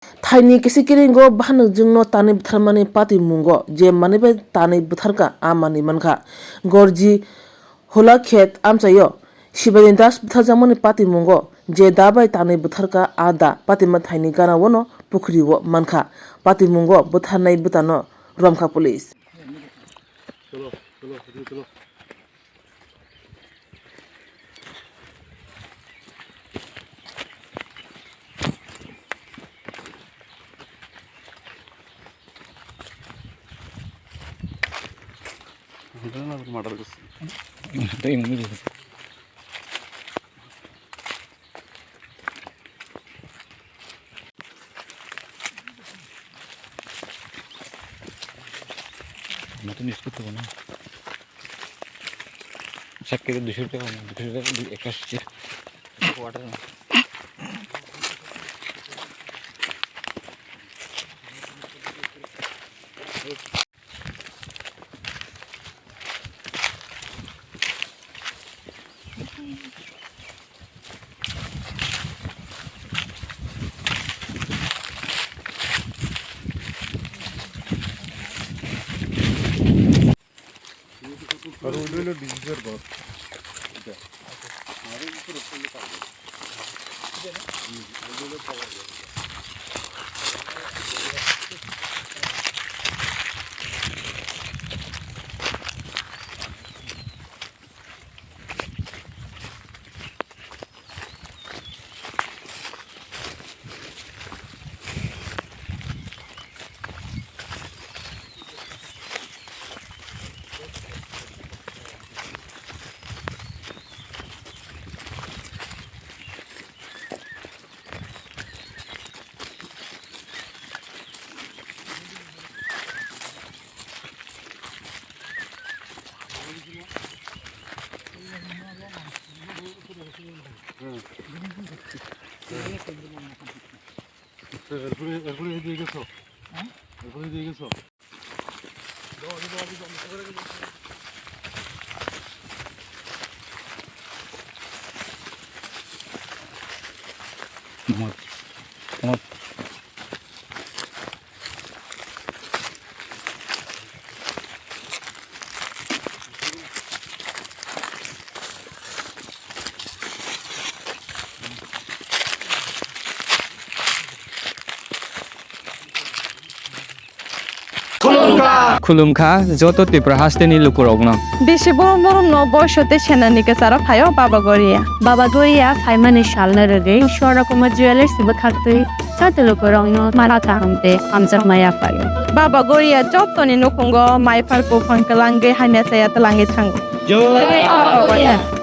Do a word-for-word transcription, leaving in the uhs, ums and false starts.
Thaini kisi kiringo bahanokjwngno tanwi butharmani patimungo je manwi bai tanwi butharkha a manwi mankha. Gorji Hulakhet amchaio Shibaji Das butharjakmani patimungo je da bai tanwi butharkha a da patima thaini gana-o no pukhri-o mankha. Patimungo butharnai bwtano romkha police. Notun school to na. Sak kilo dusho taka, dusho taka, ekta water. Khulumkha joto Tripura hasteni lukurokno. Bisi borom borom no boiso tei senani kwcharo phaio Baba Goria. Baba Goria phaimani salno rwgwi Swarna Kumar Jewellers ni bwkhaktwi joto lukurokno mara kaham tei hamjakma yaphaio. Baba Goria jotoni nukhungo maiphar buphang kwlangwi hamya chaya twlangwi thango. Jai Baba Goria.